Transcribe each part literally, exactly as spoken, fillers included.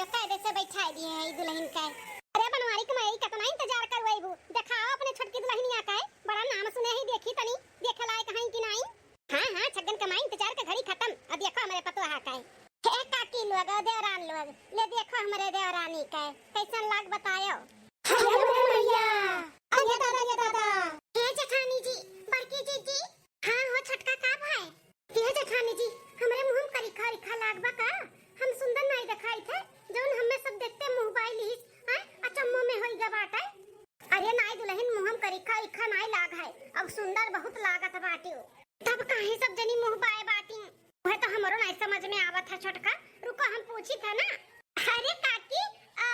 कायदे से बैठाए दिए हैं ई दुलहिन के। अरे बनवारी के माई, कतना इंतजार करवाइबू? देखाओ अपने छोटकी दुलहिनिया के, बड़ा नाम सुने ही, देखी तनी, देखे लायक हैं कि नाई? हाँ, हाँ, छगन के माई, इंतजार के घड़ी खतम। अब देखो हमरे पतोहा के। हे काकी लोग, ओ देवरान लोग, ले देखो हमरे देवरानी के, कैसन लाग बतायो। अरे मोरे मैया, अरे दादा, अरे दादा। हे जेठानी जी, बड़की जीजी, हाँ हो छोटका, का भाई? हे जेठानी जी, हमरे मुँह में करिखा रिखा लाग बा का? हम सुंदर नाई देखाई थे, जौन हमें सब देखते मुँह बाई लिहिस, हैं? अचम्मो में होई गा बाटे। अरे नाई दुलहिन, मुँह में करिखा रिखा नाई लाग है, अब सुंदर बहुत लागत बाटियो। तब काहे सब जनी मुँह बाए बाटी? वह तो हमरो नाई समझ में आवत है छोटका, रुको हम पूछी था ना। अरे काकी, अ,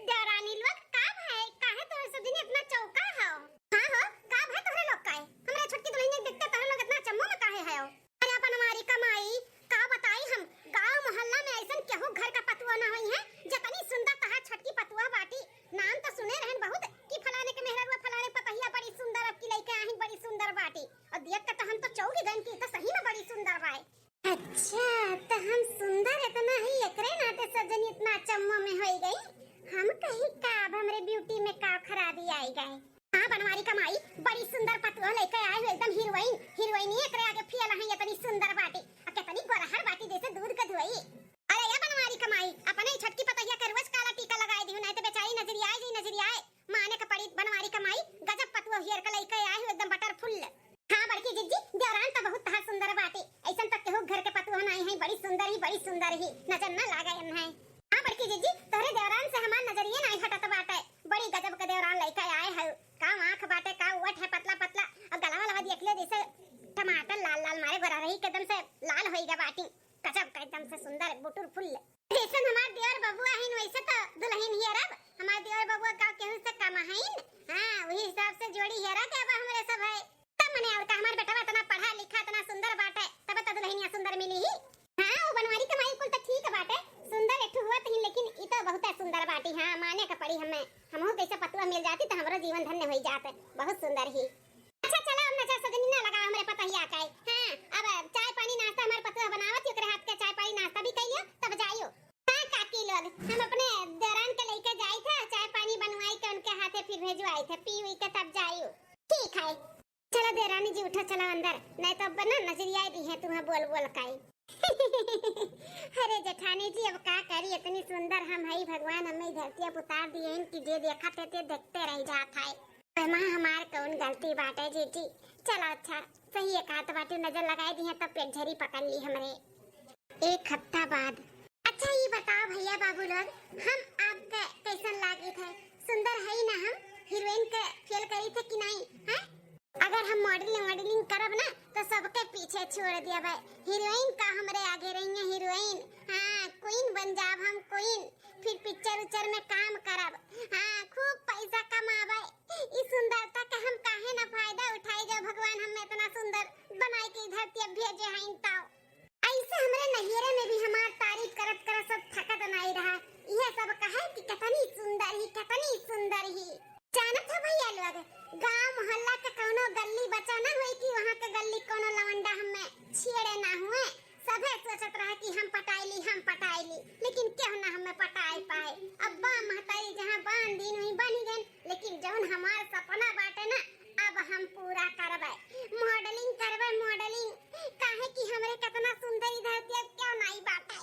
देवरानी लोग का भाई, काहे तोहरे सब जनी इतना चौका हो? हाँ हो, का भाई तोहरे लोग का है? हमरे छोटकी दुलहिन के देखते तोहरे लोग इतना अचम्मो में काहे है हो? अरे बनवारी के माई, का बताई हम, गाँव मोहल्ला में ऐसन केहू घर का पतुआ ना होई है, जतनी सुंदर तहार छोटकी पतुआ बाटी। नाम तो सुने रहन बहुत कि फलाने के मेहररुआ, फलाने पतहिया बड़ी सुंदर, अब की लइके आही बड़ी सुंदर बाटी। और देख के तो हम तो चौंक गइन कि ई तो सही में बड़ी सुंदर बाए। अच्छा, तो हम सुंदर इतना ही, एकरे नाते सब जनी इतना अचम्मो में होई गई। हम कही का अब हमरे beauty में का खराबी आई गई। हाँ बनवारी के माई, बड़ी सुंदर पतुआ लइके आए हो, एकदम हीरोइन, हीरोइन ही एकरे आगे फेल है, इतनी सुंदर बाटी, आ कितनी गोरहर बाटी जैसे दूध के धोई। अरे ये बनवारी के माई, अपने ही छोटकी पतहिया के रोज काला टीका लगाए दिहु, नहीं तो बेचारी नजरियाए जी नजरियाए। माने के पड़ी बनवारी के माई, गजब पतुआ हेर के लइके आए हो, एकदम बटर फुल। हाँ बड़की जिज्जी, देवरान तो बहुत तहार सुंदर बाटे, ऐसन तो केहू घर के पतुआ नाई है, बड़ी सुंदर ही, बड़ी सुंदर ही, नजर ना लागे एन्हे। हाँ बड़की जिज्जी, तोहरे देवरान से हमार नजरिए नाई हटत बाटे, बड़ी गजब के देवरान लइके आए हो। का आँख बाटे, का ओठ है पतला पतला, और गलवा लवा देख ले जैसे टमाटर लाल लाल मारे, गोरहरी के एकदम से लाल होई गा बाटी, गजब का एकदम से सुंदर बुटुर फुल। जैसन हमार देवर बबुआ हईन वैसे तो दुलहिन हेरब, हमार देवर बबुआ का केहू से कम हईन। हाँ, वही हिसाब से जोड़ी हेरा के अब हमरे सब है। तब मने और का, हमार बेटवा इतना पढ़ा लिखा, इतना सुंदर बाटे, तब तो दुलहिनिया सुंदर मिली ही। हाँ, वो बनवारी के माई कुल तो ठीक बाटे, सुंदर एक ठो हुआ तहिन, लेकिन ई तो बहुते सुंदर बाटी। हाँ, माने के पड़ी हमें, हमहू कैसे पतुआ मिल जाती तो हमरो जीवन धन्य होई जात, बहुत सुंदर ही। अच्छा चला, अब नजर सजनी ना लगाओ हमरे पतहिया के। हाँ, अब चाय पानी नाश्ता हमार पतुआ बनावत ही, ओकरे हाथ के चाय पानी नाश्ता भी कई लियो, तब जाइयो। हाँ काकी लोग, हम अपने देवरान के लइके जाई थे, चाय पानी बनवाई के उनके हाथे फिर भेजवाई थे, पी उई के तब जाइयो। ठीक है। चलो देवरानी जी, उठो, चलो अंदर, नहीं तो अब ना नजरिया दी है तुम्हें बोल बोल के। अरे जेठानी जी, अब का करी, इतनी सुंदर हम हई, भगवान हमें ई धरती पर उतार दिए हैं कि जे देखत है ते देखते रह जात है। एमा हमार कौन गलती बाटे जीजी? चलो अच्छा, सही है कहत बाटू, नजर लगाई दी है तब पेट झरी पकड़ ली हमरे। एक हफ्ता बाद। अच्छा ई बताओ भैया बाबू लोग, हम आपके कैसन लागित है? सुंदर है ना हम? हीरोइन के फेल करी थे कि नहीं? हैं? अगर हम मॉडलिंग वॉडलिंग करब ना तो सबके पीछे छोड़ दिया भाई। हीरोइन का हमरे आगे रही है हीरोइन। हाँ, क्वीन बन जाब हम क्वीन। फिर पिक्चर उच्चर में काम करब। हाँ, खूब पैसा कमाबे। ई सुंदरता का हम काहे ना फायदा उठाई, जो भगवान हमें इतना सुंदर बनाई के ई धरती अब भेजे हैं तो। ऐसे हमरे नैहरे में भी हमार तारीफ करत करत सब थकत नाई रहा। यह सब कहे कि कितनी सुंदर ही, कितनी सुंदर ही। जानत हो भैया लोग, गांव मोहल्ला के कौनो गल्ली बचा ना होई कि वहाँ के गल्ली कौनो लवंडा हमें छेड़े ना हुए। सभे सोचत रहे कि हम पटाई ली, हम पटाई ली, लेकिन केहू ना हमें पटाई पाए। अब्बा महतारी जहाँ बांध दिन वहीं बनी गए, लेकिन जौन हमार सपना बाटे ना, अब हम पूरा करबे। मॉडलिंग करबे, मॉडलिंग। काहे कि हमरे कितना सुंदर ई धरती अब क्यों नाई बाटे।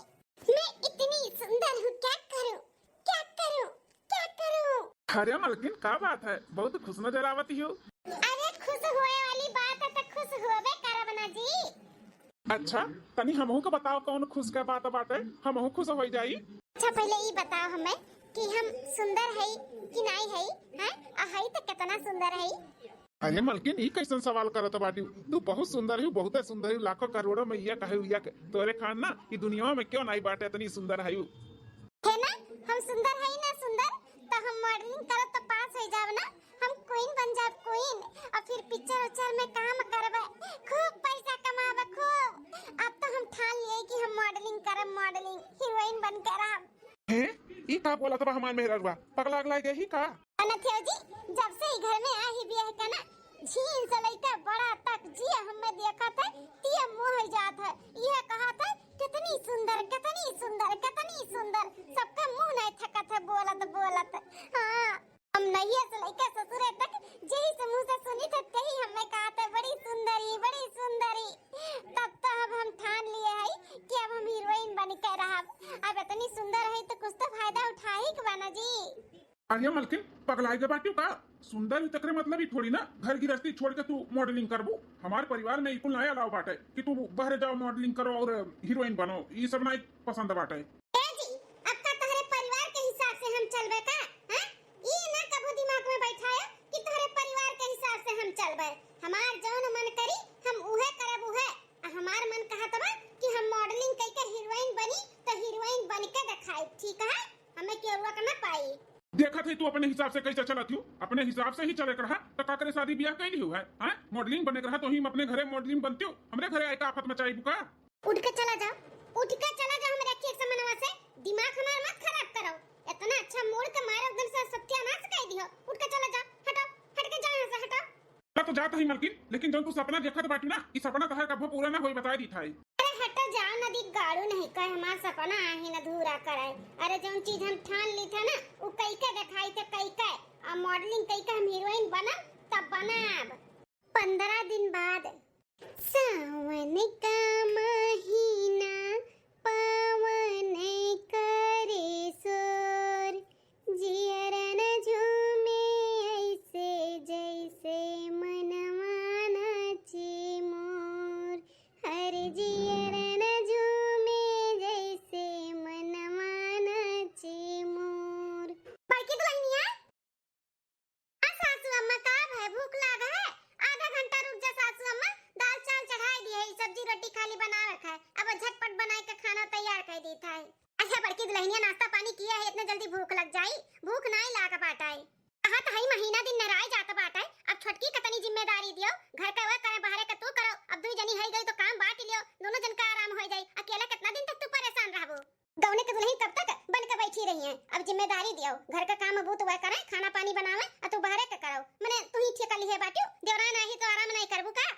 मैं इतनी सुंदर हूँ, क्या करूँ, क्या करूँ, क्या करूँ? अरे मलकिन, का बात है, बहुत खुश नजर आवत ही हो। अरे खुश होए वाली बात है तो खुश होबे करब ना जी। अच्छा, तनी हमहू के बताओ कौन खुश के बात बाटे, हमहू खुश हो जाई। अच्छा पहले ई बताओ हमें कि हम सुंदर हई कि नाई हई, हैं? आ हई तो कितना सुंदर हई। अरे मलकिन, ई कैसन सवाल करत बाटी? तू बहुत सुंदर हई, बहुते सुंदर हई, लाखों करोड़ों में ये कहे हुआ के तोरे खान ना ई दुनिया में क्यों नाई बाटे इतनी सुंदर हई। है ना, हम सुंदर हई ना सुंदर, तो हम मॉडलिंग करब तो पास हो जाब ना। हम क्वीन बन जाब, क्वीन, और फिर पिक्चर उच्चर में काम करबे, खूब पैसा कमाबे, खूब। अब तो हम ठान लिए कि हम मॉडलिंग करब, मॉडलिंग, हीरोइन बन के रहब। हैं? ई का बोलत बा हमार मेहररुआ? पगला अगला गई का? अनथेव जी, जब से ई घर में आई ही बियाह का ना, झीन से लइके बड़ा तक जिया हमें देखत है, तिया मोह जात है। यह कहत है, "कितनी सुंदर, कितनी सुंदर, कितनी सुंदर।" सबका मुंह इतनी सुंदर है तो कुछ तो फायदा उठाही के बा ना जी। अरे मलकिन, पगलाइ गए बाटिउ का? सुंदर ही तकरे मतलब ही थोड़ी ना घर गृहस्थी छोड़ के तू modeling करबू। हमार परिवार में ई कुल नाहीं allow बाटे कि तू बहरे जाओ, modeling करो और heroine बनो, ई सब नाहीं पसंद बाटे। ए जी, अब का तोहरे परिवार के हिसाब से हम चलबे का? हैं? ई ना कबो दिमाग में बैठायो कि तोहरे परिवार के हिसाब से हम चलबे। हमार जौन मन करी हम उहे करब उहे। आ हमार मन कहत बा कि हम modeling कइके heroine बनी तो heroine बन के देखाई, ठीक है? हमें केहू रोक ना पाई। देखत है तू अपने हिसाब से कैसे चलत हूँ, अपने हिसाब से ही चले के रहा। तो का करे शादी ब्याह कैली हूँ है, हाँ? Modeling बने के रहा तो ही अपने घरे modeling बनती हूँ, हमरे घरे आए का आफत मचाई बुका? उठ के चला जाओ, उठ के चला जाओ हमरे अखिया के सामनवा से। दिमाग हमार मत खराब करो, इतना अच्छा mood के मारे एकदम से सत्यानाश कर दियो। उठ के चला जाओ, हटो, हट के जाओ यहाँ से, हटो। ना तो जात ही मलकिन, लेकिन जौन तू सपना देखत बाटू ना, ई सपना तहार कभो पूरा ना होई, बताई दी थाई। अरे हटो जाओ ना दी, गाड़ू नहीं कहे हमार सपना आही ना अधूरा करे। अरे जौन चीज हम ठान ली था ना, उ कइके देखाई थे, कइके। आ modeling कइके हम heroine बनब, तब बनब। पंद्रह दिन बाद। सावन का महीना पावन करे शोर, जियरा न झूमे ऐसे जैसे मनवा नाचे मोर। अरे जियरा न झूमे जैसे मनवा नाचे मोर। बड़की दुल्हनिया, आ सासू अम्मा, का भय, भूख लाग है? आधा घंटा रुक जा सासू अम्मा, दाल चावल चढ़ाई दिए है, सब्जी रोटी खाली बनावे के है। अब झटपट बनाए के खाना तैयार कर देत है। अच्छा बड़की दुल्हनिया, नाश्ता पानी किया है, इतने जल्दी भूख लग जाई? भूख नाई लाग बाटे। कहा तो हई महीना दिन नराय जात बाटे, अब छोटकी के तनी जिम्मेदारी दियो, घर का वह करे, बाहरे का तू करो। अब दुई जनी हई गई तो काम बांट लियो, दोनों जन का आराम हो जाई। अकेला कितना दिन तक तू परेशान रहबो? गौने के दुल्हन कब तक बन के बैठी रही है? अब जिम्मेदारी दियो, घर का काम बूत वह करे, खाना पानी बनावे, आ तू बाहरे के करो। मने तू ही ठेका लिहे बाटियो, देवरान आही तो आराम नहीं करबू का?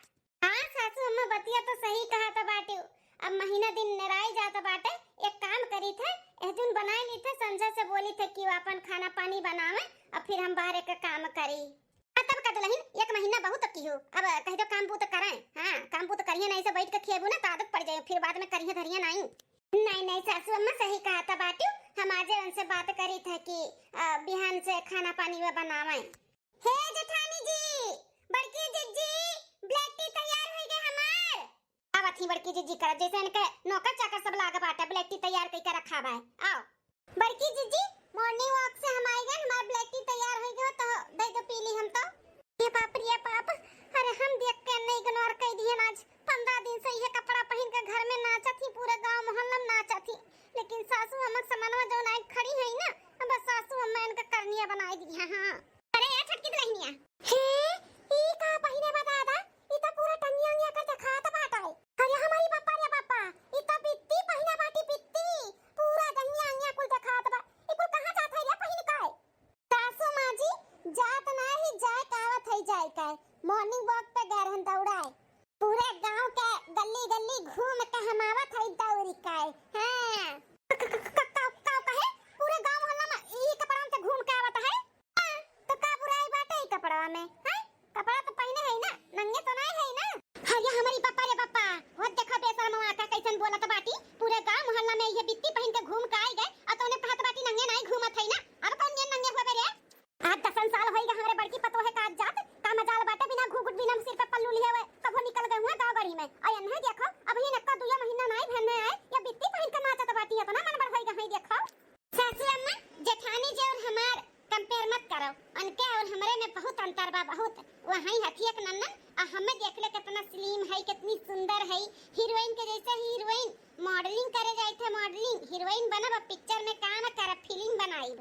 हाँ सासू अम्मा, बतिया तो सही कहा तो बाटियो। अब महीना दिन नराई जात बाटे, एक काम करी थे, एह दुन बनाए ली थे, संझा से बोली थे कि वो अपन खाना पानी बनावे, अब फिर हम बाहरे के काम करी। हाँ, तब का दुल्हन, एक महीना बहुत किहू, अब कह दो काम बूत करें। हाँ, काम बूत करिए, नहीं से बैठ के खेबू ना तो आदत पड़ जाए, फिर बाद में करिए धरिए नहीं। नहीं, नहीं सासू अम्मा सही कहा था बाटू, हम आजे उनसे बात करी थे कि अ, बिहान से खाना पानी वे बनावे। हे जेठानी जी, बड़की जिज्जी, black tea तैयार हो गए हमार। आवत ही बड़की जिज्जी करत, जैसे इनके नौकर चाकर सब लाग बाटे, black tea तैयार कइके रखा बा। आओ। बड़की जिज्जी, morning walk से हम आई गए, हमार black tea तैयार हो गयो, तो दे दो पी ली हम तो। ये बाप रे बाप, अरे हम देख के नहीं ignore कर दिए आज। पंद्रह दिन से ये कपड़ा पहन के घर में नाचत ही, पूरे गांव मोहल्ला में नाचत ही, लेकिन सासू अम्मा के समनवा जौन आई खड़ी है ना, अब सासू अम्मा इनका करनिया बनाई दी है। हाँ। अरे ए छोटकी दुल्हनिया, हे, ई का पहिने बा दादा? ई तो पूरा टंगिया अंगिया का देखात बाटे। अरे हमारी बापा रे बापा, ई तो बित्ती पहिने बाटी, बित्ती। पूरा दहिया अंगिया कुल देखात बा। ई कुल कहाँ जात है रे पहिन के? सासू माँ जी, जात ना ही, जाए का आवत है, जाए का है। Morning walk पे गए रहन दौड़ाए। पूरे गांव के गली गली घूम के हम आवत है दौड़ी के। हाँ। क-, क-, क-, का, का कहे? पूरे गांव मोहल्ला में ई कपड़ा में से घूम के आवत है? हाँ, तो का बुराई बाटे ई कपड़वा में? हैं? कपड़ा तो पहिने है ना, नंगे तो नहीं है ना? हाँ, ये हमारी पप्पा रे पप्पा, वो देखा बेशरमवा का कैसन बोलत बाटी। पूरे गांव मोहल्ला में ये बित्ती पहिन के घूम के आई गए, और तोने कहत बाटी नंगे नहीं घूमत है ना? अब कौन ये नंगे हुए रे? आज दसन साल होई गा हमरे बड़की पतोहे का आज जात, का मजाल बाटे बिना घूघट बिना सिर पे पल्लू लिए हुए, कबो निकल गए हुए गाँव गढ़ी में। और एन्हे देखो, अबही नक्का दुइया महीना नाई भेन्ने आए, या बित्ती पहिन के नाचत बाटी, इतना मन बढ़ होई गा है देखो। सासू अम्मा, जेठानी जी और हमार compare मत करो, उनके और हमरे में बहुत अंतर बा, बहुत। वहीं हथिया के नन्नन, आ हमें देख ले कितना slim है, कितनी सुंदर है, heroine के जैसे heroine, modeling करे जाए थे modeling, heroine बनब, picture में काम करब, film बनाइब।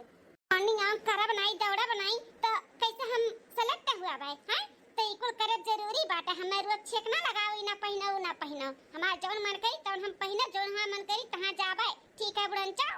Morning walk करब नाई, दौड़ब नाई, तो कैसे हम select हुआ भाई, हैं? तो ई कुल करब जरूरी बाटे। हमें रोज छेक ना लगाओ, ई ना पहिनो, ऊ ना पहिनो। हमार जौन मन करी, तौन हम पहिनब, जौन हमार मन करी, तहाँ जाबे। ठीक है बुढ़नचो?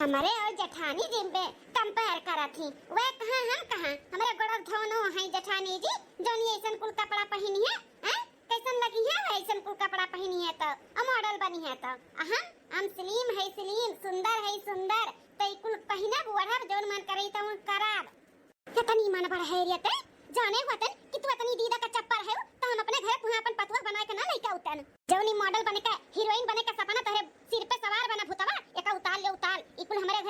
हमरे और जेठानी जी पे compare करत ही। वे कहाँ, हम कहाँ? हमरे गोड़व धोनो हैं जेठानी जी, जौन ये ऐसन कुल कपड़ा पहिनी है, हैं? कैसन लगी है वे ऐसन कुल कपड़ा पहिनी है तो, आ model बनी है तो? आ हम, हम slim है slim, सुंदर है सुंदर, तो ई कुल पहिनब ओढ़ब, जौन मन करे तौन करब। कितनी मन बढ़ है रे ते, जाने हुआ तन कि तू इतनी दीदा का चप्पर है, तो हम अपने घर तुहाँ अपन पतुआ बना के ना लेके उतन। जौनी model बने के, heroine बने के सपना तोहरे सिर पे सवार बना भूतवा, एका उतार ले,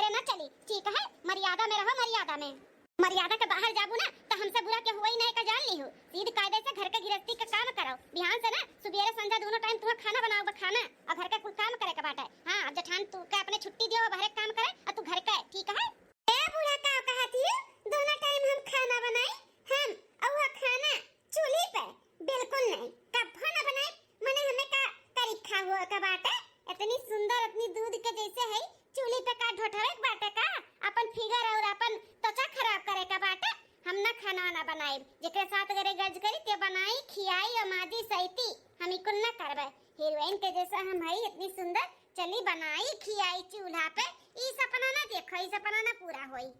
अरे ना चली, ठीक है, मर्यादा में रहो, मर्यादा में। मर्यादा के बाहर जाबू ना, त हमसे बुरा केहू होई नहीं का जान लीहू। सीध कायदे से घर के गृहस्थी के काम करो। बिहान से ना सुबेरे संझा दोनों टाइम तुहा खाना बनावे बा, खाना, और घर के कुल काम करे के बाटे। हाँ, अब जेठान तू के अपने छुट्टी दियो, बाहर काम करे, और तू घर के, ठीक है? ए बूढ़ा, का कहत ही? दोनों टाइम हम खाना बनाई, हम, और वह खाना चूल्ही पे? बिल्कुल नहीं, कब्बो ना बनाई। मने हमें का करी खा हुआ का बाटे? इतनी सुंदर, इतनी दूध के जैसे है, चूल्ही पे का ढोठवे के बाटे का? अपन फिगर और अपन त्वचा खराब करे का बाटे? हम ना खाना वाना बनाई, जेकरे साथ अगर गर्ज करी ते बनाई, खियाई और माजी सैती, हम ई कुल ना करबे। हीरोइन के जैसा हम हई, इतनी सुंदर, चली बनाई, खियाई चूल्हा पे। ई सपना ना देखो, ई सपना ना पूरा होई।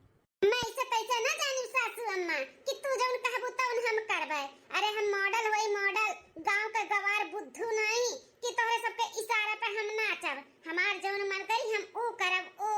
मैं ऐसे तैसे ना जानी सासू अम्मा कि तू जौन कहबू तौन हम करबे। अरे हम मॉडल होई मॉडल, गांव के गवार बुद्धू नहीं कि तोहरे सबके इशारा पे हम नाचब। हमार जौन मन करी हम ऊ करब ऊ।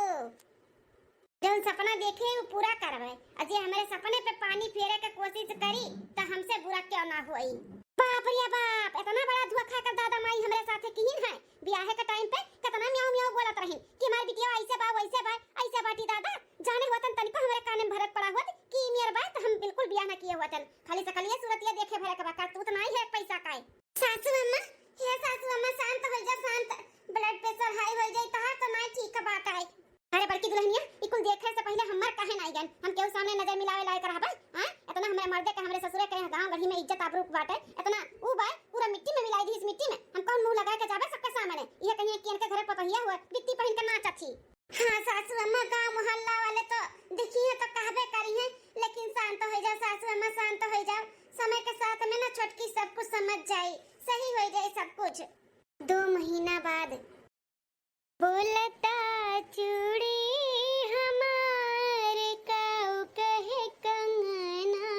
जौन सपना देखे ऊ पूरा करबे। और जे हमरे सपने पे पानी फेरे के कोशिश करी त हमसे बुरा क्यों ना होई। बाप रे बाप, इतना बड़ा धुआं खाकर दादा माई हमरे साथे किहिन है। बियाहे के टाइम पे कितना म्याऊं म्याऊं बोलत रहिन कि हमार बिटिया ऐसे बा, वैसे बा, ऐसे बाटी दादा। जाने होतन तनिको हमरे काने में भरत पड़ा होत कि ई मेर बा, त हम बिल्कुल बियाह ना किए होतन। खाली सकलिए सूरतिया देखे भरे के बा, करतूत नाई है पैसा का है। सासू अम्मा, हे सासू अम्मा, शांत हो जा, शांत। ब्लड प्रेशर हाई हो जाई तहार त नाई ठीक बात है। अरे बड़की दुल्हनिया, ई कुल देखे से पहिले हमार काहे नाई गन? हम केहू सामने नजर मिलावे लायक रहबे? हैं? इतना हमरे मर्दे के, हमरे ससुरे के गांव गढ़ी में इज्जत आबरू बाटे, इतना ऊ बा, पूरा मिट्टी में मिलाई दी इस मिट्टी में। हम कौन मुंह लगा के जाबे सबके सामने? ये कहीं कि इनके घरे पतोहिया हुए, बित्ती पहिन के नाचत ही। हाँ सासू अम्मा, गांव मोहल्ला वाले तो देखी है तो कहबे करी है, लेकिन शांत हो जा सासू अम्मा, शांत हो जाओ। समय के साथ में ना छोटकी सब कुछ समझ जाई, सही हो जाई सब कुछ। दो महीना बाद। बोलता चूड़ी हमार काऊ कहे कंगना,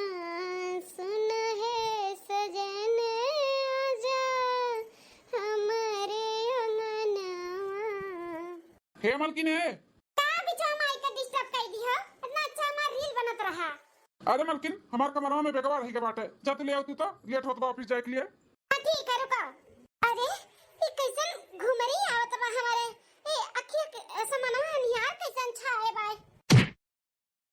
सुन हे सजन आजा हमरे अंगनवा। हे मलकिन, हे। का बिचाऊ माई के डिस्टर्ब कर दी हो? इतना अच्छा हमार रील बनत रहा। अरे मलकिन, हमार कमरवा में बेगवा रही के बाटे, जा तू ले आओ तू तो, लेट होत बा ऑफिस जाए के लिए। हाँ, ठीक है, रुको। अरे, ई कैसन घुमरी आवत बा हमारे? ए, अखिया के, ए, समनवा निहार कैसन छाए बाय।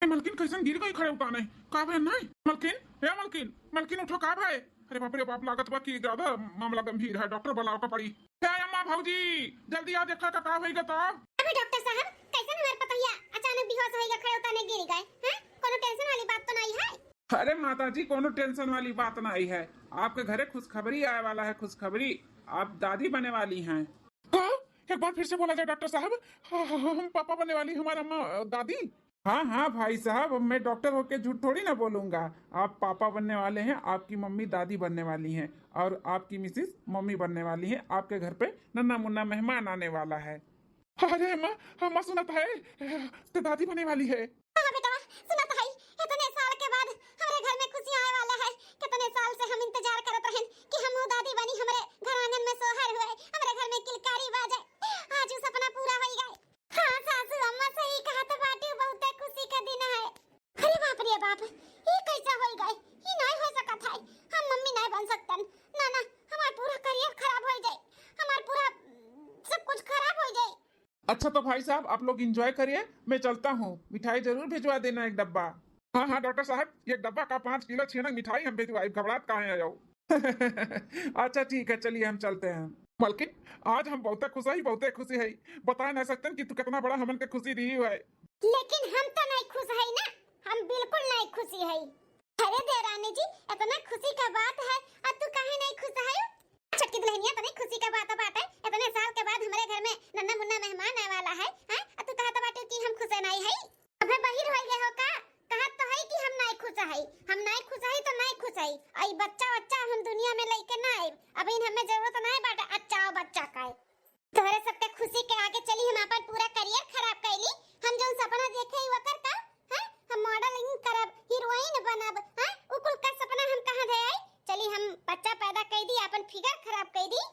ए, मलकिन कैसन गिर गई खड़े उताने? का भे नहीं? मलकिन, ए मलकिन, मलकिन उठो, का भाई? अरे बाप रे बाप, लागत बा कि ज्यादा मामला गंभीर है, डॉक्टर बुलाओ का पड़ी। ए अम्मा भौजी, जल्दी आ देखा का, का होई गा तो। अबे डॉक्टर साहब, कैसन हमार पतोहिया अचानक बेहोश होई गा, खड़े उताने गिर गए? हैं? कोनो टेंशन वाली बात तो नहीं है? अरे माता जी, कोनो टेंशन वाली बात नहीं है। आपके घरे खुशखबरी आए वाला है, खुशखबरी। आप दादी बने वाली हैं। का? एक बार फिर से बोला जाए डॉक्टर साहब। हाँ, हाँ, हाँ, हम पापा बनने वाली, हमारा अम्मा, अ, दादी। हाँ, हाँ भाई साहब, अब मैं डॉक्टर होके झूठ थोड़ी ना बोलूँगा। आप पापा बनने वाले हैं, आपकी मम्मी दादी बनने वाली हैं और आपकी मिसिस मम्मी बनने वाली हैं। आपके घर पे नन्ना मुन्ना मेहमान आने वाला है। अरे अम्मा, अम्मा सुनत है, ते दादी बने वाली है। हाँ बेटवा, सुनत है, इतने साल के बाद हमरे घर में खुशियाँ आए वाला है। कितने साल से हम इंतजार करत रहन कि हमहू दादी बनी, हमरे घर आंगन में सोहर हुए, हमरे घर में किलकारी बाजे। आज उ सपना पूरा होई गए। हाँ सासू अम्मा सही कहत बाटी, बहुते खुशी के दिन है। अरे बाप रे बाप, ई कैसा होई गए? ई नाय हो सकत है। हम मम्मी नाय बन सकतन। ना ना, हमार पूरा करियर खराब होई जाए, हमार पूरा सब कुछ खराब होई जाए। अच्छा तो भाई साहब, आप लोग एंजॉय करिए, मैं चलता हूँ। मिठाई जरूर भिजवा देना एक डब्बा। हाँ हाँ डॉक्टर साहब, एक डब्बा का पाँच किलो छेनक मिठाई हम भिजवाई, घबरात काहे आयो? अच्छा ठीक है, चलिए हम चलते हैं। मलकिन, आज हम बहुते खुश हई, बहुते खुशी हई, बताए ना सकतन कि तू कितना बड़ा हमन के खुशी दी है। लेकिन हम तो नहीं खुश हई ना, हम बिल्कुल नहीं खुशी हई। अरे देवरानी जी, इतना खुशी का बात है, अब तू काहे नहीं खुश है? छोटकी दुल्हनिया, इतनी खुशी का बात बात है, इतने साल के बाद हमारे घर में नन्ना मुन्ना मेहमान आए वाला है, हैं? अब तू कहत बाटे कि हम खुश नहीं है? अबे बहिर होई गए हो का? कहत तो है कि हम नाय खुश है, हम नाय खुश है तो नाय खुश है। आई बच्चा बच्चा हम दुनिया में लेके ना आए, अब इन हमें जरूरत ना है बाटे अच्छा बच्चा का है। तोहरे सबके खुशी के आगे चली हम अपन पूरा करियर खराब कैली। हम जौन सपना देखे ही वकर का, हैं? हम मॉडलिंग करब, हीरोइन बनब, हैं? उ कुल का सपना हम कहाँ दे आई? चली हम बच्चा पैदा कर दी, अपन फिगर खराब कर दी।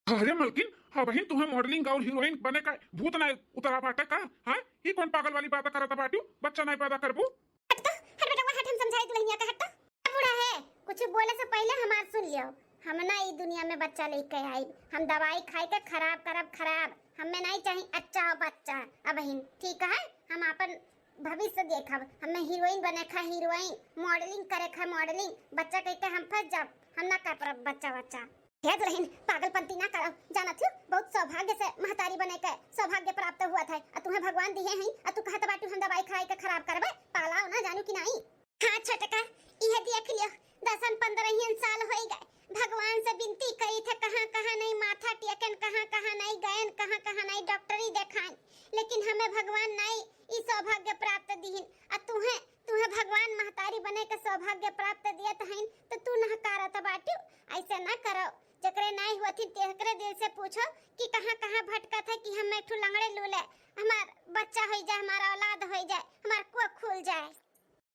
अरे मलकिन, हाँ बहिन, तुम्हें मॉडलिंग और हीरोइन बने का भूत ना उतरा बाटे का? हैं? ई कौन पागल वाली बात करत बाटू? बच्चा नहीं पैदा करबू? हट तो, हट बेटवा, हट, हम समझाई दुल्हनिया का, हट तो। ए बूढ़ा है, कुछ बोले से पहले हमार सुन लियो। हम ना ई दुनिया में बच्चा लेके आइब, हम दवाई खाई के खराब करब, खराब। हमें नहीं चाहिए अच्छा बच्चा। अब हिन, ठीक है? हम आपन भविष्य देखब, हमें हीरोइन बने का हीरोइन, मॉडलिंग करे का मॉडलिंग। बच्चा कह के हम फंस जाब, हम ना कर पारब बच्चा वच्चा। हे दुलहिन, पागलपंती ना करो, जानत हूँ बहुत सौभाग्य से महतारी बने के सौभाग्य प्राप्त हुआ था, आ तुहें भगवान दिहे हैं, आ तू कहत बाटू हम दवाई खाई के खराब करबे, पागलाओ ना जानू कि नाई। हाँ छोटका, इहे देख लियो, दसन पन्द्रहियन साल होई गए, भगवान से विनती करी थे, कहाँ कहाँ नाई माथा टेकन, कहाँ कहाँ नाई गयन, कहाँ कहाँ नाई डॉक्टरी देखान, लेकिन हमें भगवान नाई ई सौभाग्य प्राप्त दिहिन। आ तुहें, तुहें भगवान महतारी बने के सौभाग्य प्राप्त दियत हईन, तो तू नहकारत बाटू, ऐसे ना करो। जकरे नाई हुआ थी तेकरे दिल से पूछो कि कहाँ कहाँ भटकत है कि हम एक ठो लंगड़े लूले, हमार बच्चा होई जाए, हमार औलाद होई जाए, हमार कोख खुल जाए।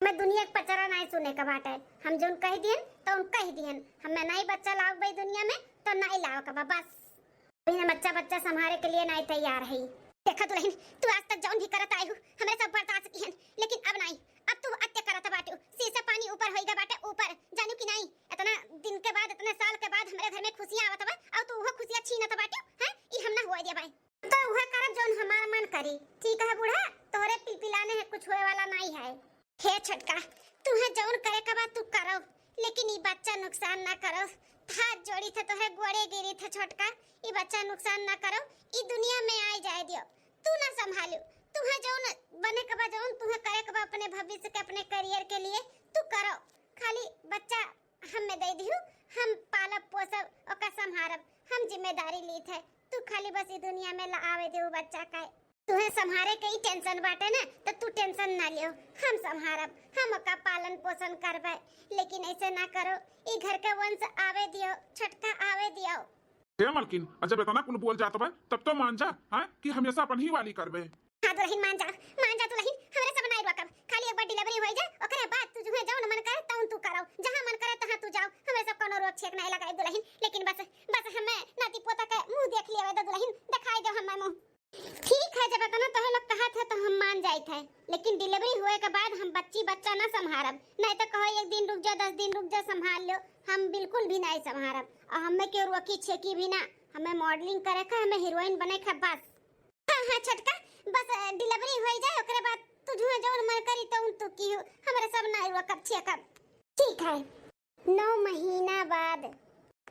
हमें दुनिया के पचरा नाई सुने का बाटे, हम जौन कह दिहन तौन कह दिहन, हमें नाई बच्चा लाओ भाई दुनिया में तो नाई लाओ का बा, बस। बिना बच्चा, बच्चा संभारे के लिए नाई तैयार है। देखा दुलहिन, तू आज तक जौन भी करत आई हूँ, हमरे सब बर्दाश्त किहन, लेकिन अब नाई, अब तू अत्य करत बाटू। शीशा पानी ऊपर होइगा बाटे ऊपर, जानू कि नाई? इतना दिन के बाद, इतने साल के बाद हमरे घर में खुशियाँ आवत बा, और तू वो खुशियाँ छीनत बाटू, हैं? ई हम ना होए देबाई। तो उहे करब जौन हमार मन करी, ठीक है बूढ़ा, तोहरे पिलपिलाने है, कुछ होए वाला नाई है। हे छोटका, तुहे जौन करे के बा तू करो, लेकिन ई बच्चा नुकसान ना करो। हाथ जोड़ी थे, तोहरे गोड़े गिरी थे छोटका, ई बच्चा नुकसान ना करो, ई दुनिया में आए जाए दियो, तू ना संभालू। तुहे जौन बने के बा, जौन तुहे करे के बा अपने भविष्य के, अपने करियर के लिए, तू करो। खाली बच्चा हमें दे दिहू, हम पालब पोसब, ओका संभारब, हम जिम्मेदारी ली थे। तू खाली बस ई दुनिया में ला आवे देऊ बच्चा का। तुहे संभारे के ही टेंशन बाटे ना, तो तू टेंशन ना लियो, हम संभारब, हम ओका पालन पोषण करबे। लेकिन ऐसे ना करो, ई घर के वंश आवे दियो, छोटका आवे दियो। हे मलकिन, जब इतना कुल बोल जात बा, तब तो मान जा, हाँ, कि हमेशा अपन ही वाली करबे। हाँ दुलहिन, मान जा, मान जा दुलहिन, हमरे सब नाई रोकब। खाली एक बार डिलीवरी होई जाए, ओकरे बाद तू जुहे जौन मन करे तौन तू करो, जहाँ मन करे तहाँ तू जाओ, हमरे सब कोनो रोक छेक नाई लगाए दुलहिन। लेकिन बस, बस हमें नाती पोता के मुँह देख लेवे दो दुलहिन, दिखाई दो हमें मुँह। ठीक है, जब इतना तोहे लोग कहत है तो हम मान जाइत है, लेकिन डिलीवरी होए के बाद हम बच्ची बच्चा ना संभारब। नाई तो कहो एक दिन रुक जा, दस दिन रुक जा, संभाल लो, हम बिल्कुल भी नाई संभारब। और हमें केहू रोकी छेकी भी ना, हमें मॉडलिंग करे का, हमें हीरोइन बने का बस। हाँ, हाँ, छोटका, बस, अ, डिलीवरी होई जाए, ओकरे बाद तू जुहे जौन मन करी तौन तू किहू, हमरे सब नाई रोकब छेकब। ठीक है। नौ महीना बाद।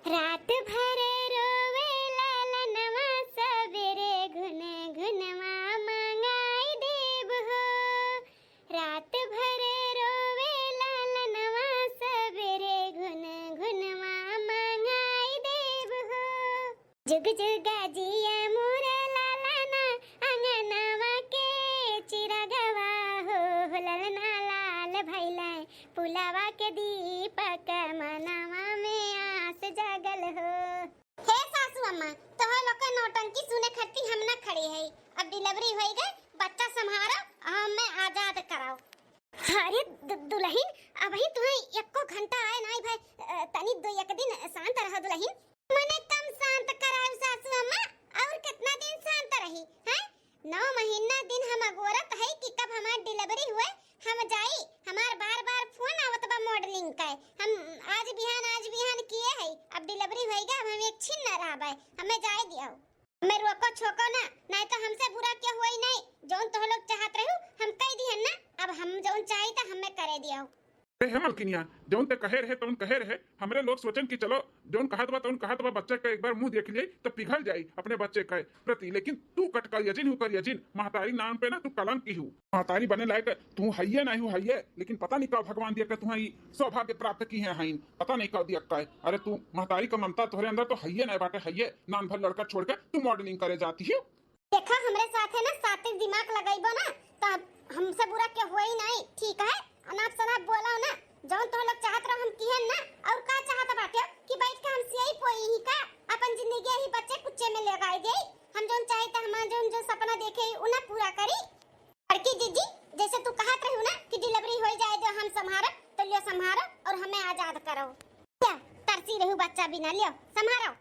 रात भर रोवे लालनवा, सबेरे घुन घुनवा मंगाई देब हो। रात भर रोवे लालनवा, सबेरे घुन घुनवा मंगाई देब हो। जुग जुगा जिया मोर लालना, अंगनवा के चिरगवा हो, हो ललना लाल भइले, पुलवा के दीपक मनवा में आस जागल हो। हे सासू अम्मा, तोहर लोग के नौटंकी सुने खातिर हम ना खड़ी है। अब डिलीवरी होई गए, बच्चा संभारो, हमें आजाद कराओ। अरे दु-, दुलहिन, अबही तुहे एको घंटा आए नाई भाई, अ, तनी दो एक दिन शांत रह दुलहिन। मने कम शांत कराऊ सासू अम्मा, और कितना दिन शांत रही, हैं? नौ महीना दिन हम अगोरत है कि कब हमार डिलीवरी हुए, हम जाई। हमार बार-बार फोन आवत बा मॉडलिंग का, हम आज बिहान, आज बिहान किए है, अब डिलीवरी होइगा, अब हम एक छिन न रहबे, हमें जाए दियो। हमें रोको छोको ना, नाई तो हमसे बुरा के होई नाई। जौन तोह लोग चाहत रहू, हम कह दिहन ना, अब हम जौन चाही त हमें करे दियो। ए, हे मलकिनिया, जौन ते कहे रहे, तौन कहे रहे। हमरे लोग सोचन कि चलो, जौन कहत बा, तौन कहत बा, बच्चे का एक बार मुँह देख लिए, तो पिघल जाई अपने बच्चे के प्रति। लेकिन तू कटकल यजिन हूँ, कर यजिन, महतारी नाम पे ना तू कलंक की हूँ। महतारी बने लायक तू हइये नहीं हूँ, हइये, लेकिन पता नहीं का भगवान दिया के तुहाँ ई सौभाग्य प्राप्त की है, हईन, पता नहीं का दिया का है। अरे तू महतारी का ममता तोहरे अंदर तो हइये नहीं बाटे, हइये, नान भर लड़का छोड़ के तू मॉडलिंग करे जाती हो। देखा, हमरे साथे ना साथे दिमाग लगइबो ना, त हमसे बुरा के होई नाई, ठीक है? अनाप शनाप बोलो ना, जौन तोह लोग चाहत रहो हम किहन ना, और का चाहत बाटे कि बैठ के हम सियाई पोई ही का, अपन जिंदगी ही बच्चे कुच्चे में लगाई दे? हम जौन चाही त हमार जौन जो सपना देखे ही उ ना पूरा करी। बड़की जीजी, जैसे तू कहत रहू ना कि डिलीवरी होई जाए दो, हम संभारब, तो लियो संभारो और हमें आजाद करो। क्या तरसी रहू बच्चा बिना, लियो संभारो।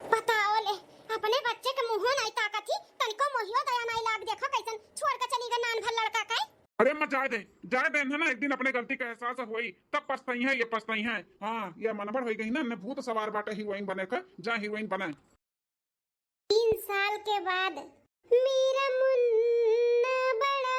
बताओ ले, अपने बच्चे के मुँहो नाई ताकत ही, तनिको मोहियो दया नाई लाग, देखो कैसन छोड़ के चली गई नान भर लड़का के। अरे अम्मा, जाए दे, जाए दे, है ना, एक दिन अपने गलती का एहसास होई, तब पछताई है, ये पछताई है। हाँ, ये मनबड़ हो गई ना, ने भूत सवार बाटे हीरोइन बने का, जा हीरोइन बने। तीन साल के बाद। मेरा मुन्ना बड़ा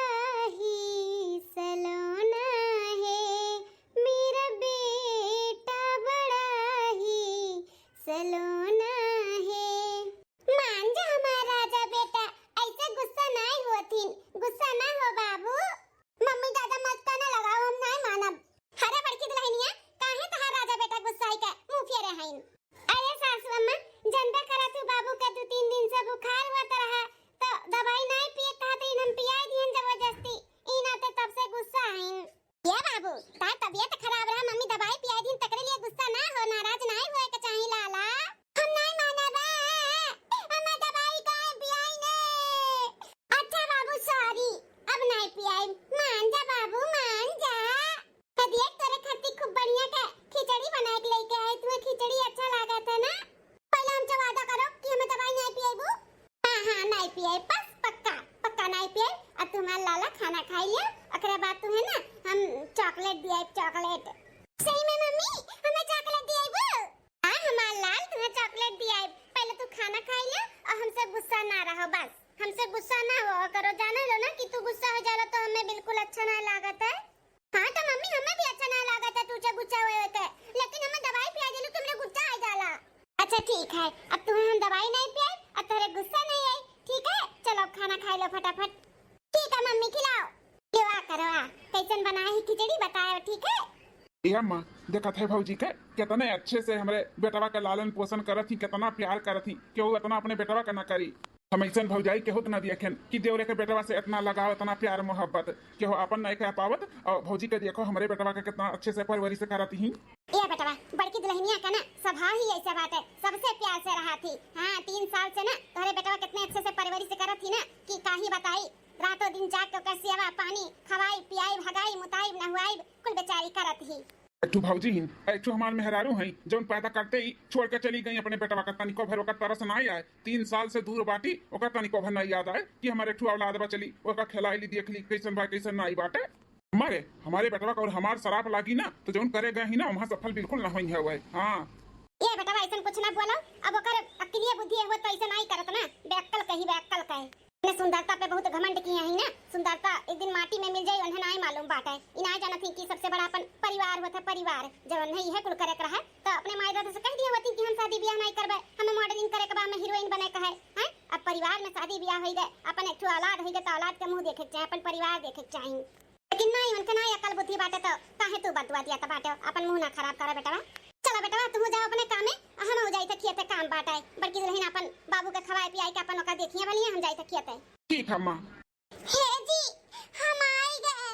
पियाई, बस पक्का, पक्का नाई पियाई। अब तुम्हार लाला खाना खाई लिया, ओकरे बाद तुम्हें ना हम chocolate दियाई, chocolate। सही में मम्मी, हमें chocolate दियाई वो? हाँ हमार लाल, तुम्हें chocolate दियाई। पहले तू खाना खाई लिया और हमसे गुस्सा ना रहो बस। हमसे गुस्सा ना हुआ करो, जाने लो ना कि तू गुस्सा हो जाला तो हमें बिल्कुल अच्छा ना लागत है। हाँ तो मम्मी, हमें भी अच्छा ना लागत है तुझे गुस्सा हुए के, लेकिन हमें दवाई पिया देलू तो हमरे गुस्सा आ जाला। अच्छा ठीक है, अब तुम्हें हम दवाई नहीं पियाई, अब तोहरे गुस्सा नहीं आई, ठीक है? चलो अब खाना खाई लो फटाफट। ठीक है मम्मी, खिलाओ। ये आ करो आ, कैसन बनाए है खिचड़ी बताओ, ठीक है? ए अम्मा, देखत है भौजी के कितने अच्छे से हमरे बेटवा के लालन पोषण करत ही, कितना प्यार करत ही, केहू इतना अपने बेटवा के ना करी। हम ऐसन भौजाई केहू के ना देखेन कि देवरे के बेटवा से इतना लगाव, इतना प्यार मोहब्बत, केहू अपन नहीं कह पावत। और भौजी के देखो हमरे बेटवा के कितना अच्छे से परवरिश करत ही। ए बेटवा, बड़की दुल्हनिया का ना स्वभाव ही ऐसा बाटे, सबसे प्यार से रहा थी। हाँ, तीन साल से ना तोहरे बेटवा कितने अच्छे से परवरिश करत ही ना कि काही बताई। रातों दिन जाग के ओकर सेवा पानी, खवाई, पियाई, भगाई, मुताई, नहुआई, कुल बेचारी करत ही। एक ठो भौजी हिन, एक ठो हमार मेहरारू हैं, जौन पैदा करते ही छोड़ के चली गई अपने बेटवा का। तनिको भर ओकर तरस ना आए, तीन साल से दूर बाटी, ओकर तनिको भर ना याद आए कि हमारे एक ठो औलाद बचली, ओकर खिलाई ली, देख ली, कैसन बा, कैसन नाई बाटे। हमारे, हमारे बेटवा का और हमार सराप लागी ना, तो जौन करे गए ही ना, वहाँ सफल बिल्कुल ना होई है वह। हाँ। ए बेटवा, ऐसन कुछ ना बोलो, अब ओकर अक्लिये बुद्धि है, वो तो ऐसे नाई करत ना, बेअक्कल कही, बेअक्कल कहे। अपने सुंदरता पे बहुत घमंड किए ही ना, सुंदरता एक दिन माटी में मिल जाई, उन्हें नाई मालूम बाटे। ई नाई जानत ही कि सबसे बड़ा अपन परिवार होता है, परिवार। जब उन्हें यह कुल करे के रहा, तो अपने माई दादा से कह दिया होती कि हम शादी ब्याह नाई करबे, हमें modeling करे के बा, हमें हीरोइन बने के है, हैं? अब परिवार में शादी ब्याह होई गए, अपन एक ठो औलाद होई गए, तो औलाद के मुंह देखे के चाही, अपन परिवार देखे के चाही। लेकिन नाई, उनके नाई अकल बुद्धि बाटे, तो काहे तू बदुआ दिया त बाटे, अपन मुंह ना खराब करो बेटवा। चलो बेटवा, तू जाओ अपने काम में, हम जाई थे खेते, काम बाटे। बड़की दुल्हन अपन बाबू के खवाए पियाई के अपन ओका देखिए बनिए, हम जाई थे खेते। ठीक है माँ। हे जी, हम आई गए।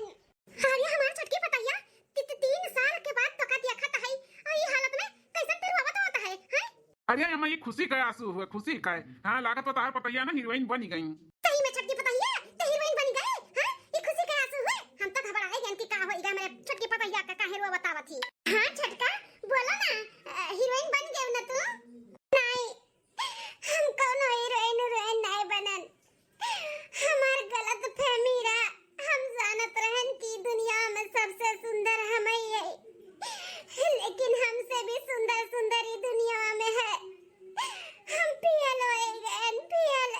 अरे हमार छोटकी पतैया, ती-, ती-, तीन साल के बाद तोका देखत हई, और ई हालत में कैसन तू रोवत होत है, हैं? अरे अम्मा, ये खुशी का आंसू हुए, खुशी का है। हाँ, लागत बा तोहार पतैया ना हीरोइन बनी गई। सही में छोटकी पतैया, ते हीरोइन बनी गई, हैं? ये खुशी का आंसू हुए? हम तो घबराए गए कि का होई गा, मेरे छोटकी पतैया का काहे रोवत आवत ही। हाँ छोटका, बोला ना, अ, हीरोइन बन गए ना तू? नहीं, हम कौनो हीरोइन, हीरोइन नहीं बनन। हमार गलत फहमी रहा। हम जानत रहन कि दुनिया में सबसे सुंदर हमई है, लेकिन हमसे भी सुंदर सुंदर ई दुनिया में है। हम पियल होई गयन, पियल।